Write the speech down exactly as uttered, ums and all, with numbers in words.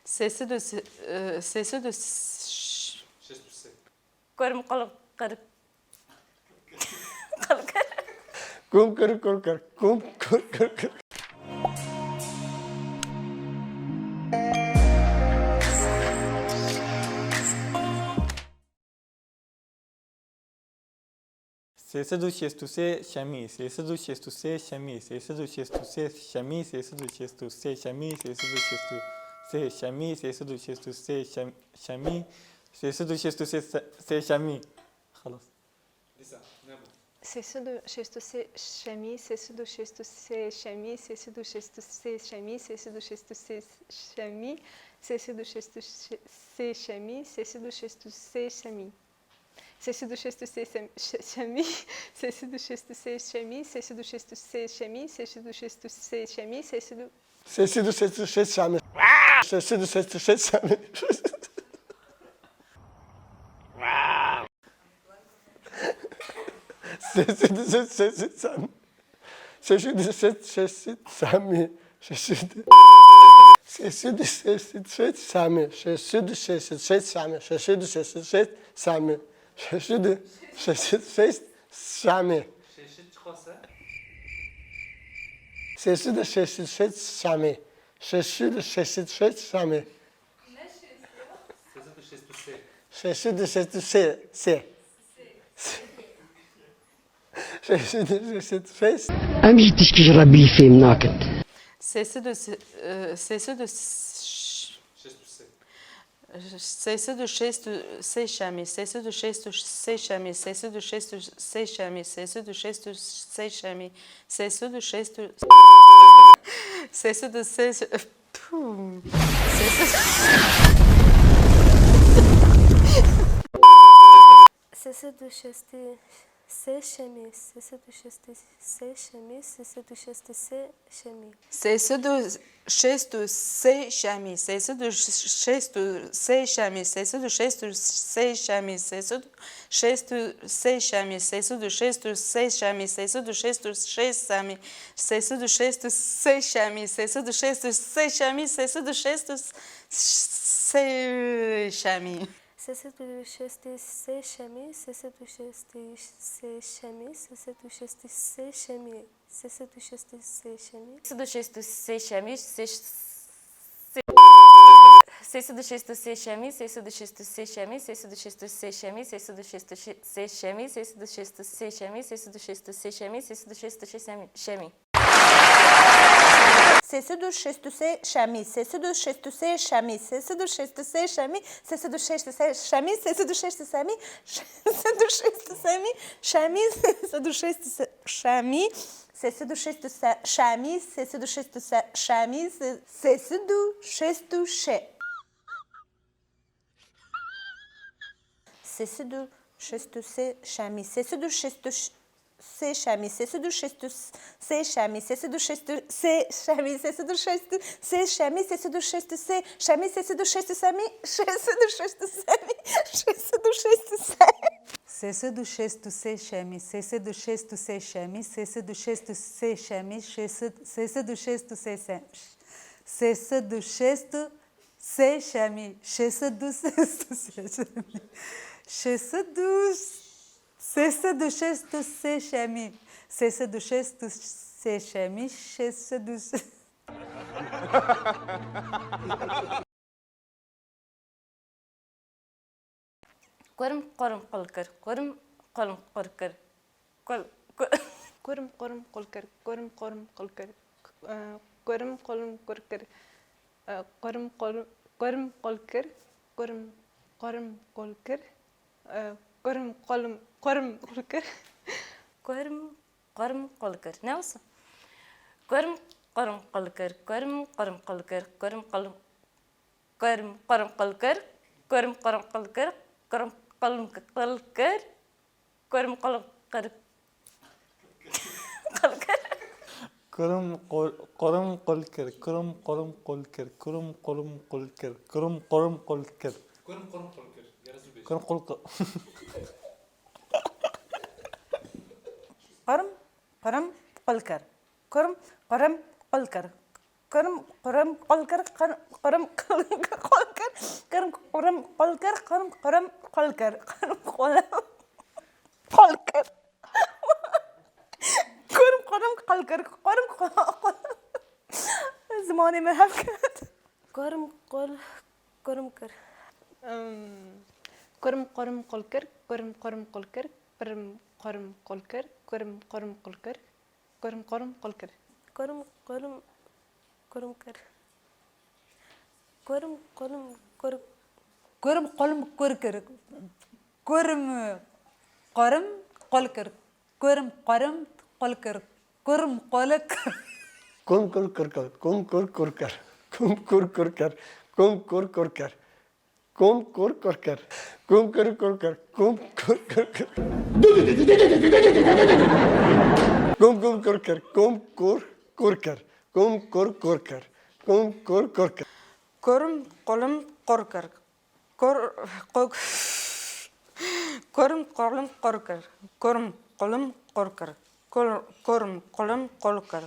Sê sed û se-, e, sê sed û ş-, Kurm qul qir. Kum kir kur kir. Kum kur kir kir. Sê sed û şêst û sê şemî, sê sed û şêst û sê şemî, sê sed û şêst û sê şemî, sê sed û şêst û sê şemî, sê sed û şêst û sê şemî, sê sed û şêst û sê şem-, şemî, sê sed û şêst û sê se-, sê şemî. Xelas. Dîsa, nebû. Sê sed û şêst û sê şemî, sê sed û şêst û sê şemî, sê sed û şêst û sê şemî, sê sed û şêst û sê şemî, sê sed û şêst û sê şemî, sê sed û şêst û sê şemî. Sê sed û şêst û sê sem-, şe-, şemî, sê sed û şêst û sê şemî, sê sed û şêst û sê şemî, sê sed û şêst û sê şemî, sê sed û Sê sed û şêst û şeş şamê. Sê sed û şêst û şeş şamê. Sê sed û şêst û şeş şamê. Sê sed û şêst û şeş şamê. Sê sed û şêst û şeş şamê. Sê sed û şêst û şeş şamê. Sê sed û şêst û şeş şamê. Sê sed û şêst û şeş şamê. Şêşit çiqas e? Sê sed û şêst û şeş şamê. Sê sed û şêst û şeş şamê. Sê sed û şêst û sê. Sê sed û şêst û sê. Sê. Sê sed û şêst û şeş. Em jî tişkî ji Rebbî fêm nakin. Sê sed û se-, e, sê sed û ş-, Şêst û sê. Sê sed û şêst û sê şemî, sê sed û şêst û sê şemî, sê sed û şêst û sê şemî, sê sed û şêst û sê şemî, sê sed û şêst û, sê sed û sê, pû, sê sed, Sê sed û şêst û sê şemî, sê sed û şêst û sê şemî, sê sed û şêst û sê şemî. Sê sed û şêst û sê şemî, sê sed û şêst û sê şemî, sê sed û şêst û sê şemî, sê sed û şêst û sê şemî, sê sed û şêst û sê şemî, sê sed û şêst û sê şemî, sê sed û şêst û sê şemî, sê sed û şêst û sê şemî, sê sed û şêst û sê şemî. Sê sed û şêst û sê şemî, sê sed û şêst û sê şemî, sê sed û şêst û sê şemî, sê sed û şêst û sê şemî. Sê sed û şêst û sê şemî, sê, sê, sê sed û şêst û sê şemî, sê sed û şêst û sê şemî, sê sed û şêst û sê şemî, sê sed û şêst û sê şemî, sê sed û şêst û sê şemî, sê sed û şêst û sê şemî, sê sed û şêst û sê şemî. Sê sed û şêst û sê şemî, sê sed û şêst û sê şemî, sê sed û şêst û sê şemî, sê sed û şêst û sê şemî, sê sed û şêst û sê şemî, sê sed û şêst û sê şemî, sê sed û şêst û sê şemî, sê sed û şêst û sê şemî, sê sed û şêst û sê şemî, sê, sê sed û şêst û şê. Sê sed û şêst û sê şemî, sê sed û şêst û sê şemî, sê sed û şêst û sê şemî, sê sed û şêst û sê şemî, sê sed û şêst û sê şemî, sê sed û şêst û sê şemî, sê sed û şêst û semî, sê sed û şêst û semî, sê sed û şêst û semî. Sê sed û şêst û sê şemî, sê sed û şêst û sê şemî, sê sed û şêst û sê şemî, sê sed, sê sed û şêst û sê şemî, sê sed û şêst û sê şemî, şêst û şêst û sê şemî, şêst û, sê sed û şêst û sê şemî, sê sed û şêst û sê şemî, şêst û, Kurm qurm qul kir. Kurm qurm qul kir. Kul, kul. Kurm qurm qul kir. Kurm qurm qul kir. Kurm qurm qul kir. Kurm qurm qul kir. Kurm qurm qul kir. Kurm qurm qul kir. Kurm qurm qul kir. Ne wisa? Kurm qurm qul kir. Kurm qurm qul kir. Kurm qurm Kurm qurm qul kir. Kurm qurm qul kir. Kurm qurm qul kir. Kurm qurm qul, qul kir. Kurm qul, qurm qul kir. Kurm qurm qul kir. Kurm qurm qul kir. Kurm qurm qul kir. Kurm qurm qul kir. Kurm qul qul. Qurm qurm qul kir. Kurm qurm qul kir. Kurim, kurim, qul kir, qir-, kurim, qul kir, kurim, kurim, qul kir, kurim, kurim, qul kir, kurim, kurim, qul kir. Kurim, kurim, qul kir, kurim, qul, qul. Zimanê me hev ket. Kurim, qul, kurim kir. Em, kurim, kurim, qul kir, kurim, kurim, qul kir, pirim, kurim, qul kir, kurim, kurim, qul kir, kurim, kurim, qul kir. Kurim, kurim, kurim kir. Kurim, kurim, kur. Kurim, kurim, kur kir. Kurim, kurim, qul kir. Kurim, kurim, qul kir. Kurim, qul kir. Kum kur kur kir. Kum kur kur kir. Kum kur kur kir. Kum kur kur kir. Kum kur kur kir. Kum kur kur kir. Kum kur kur kir. Kum kum kur kir. Kum kur kur kir. Kum kur kur kir. Kum kur kur kir. Kurim, kulim, kur kir. Kur, kuk, kurim, kulim, kur kir. Kurim, kulim, kur kir. Kur, kurim, kulim, kur kir.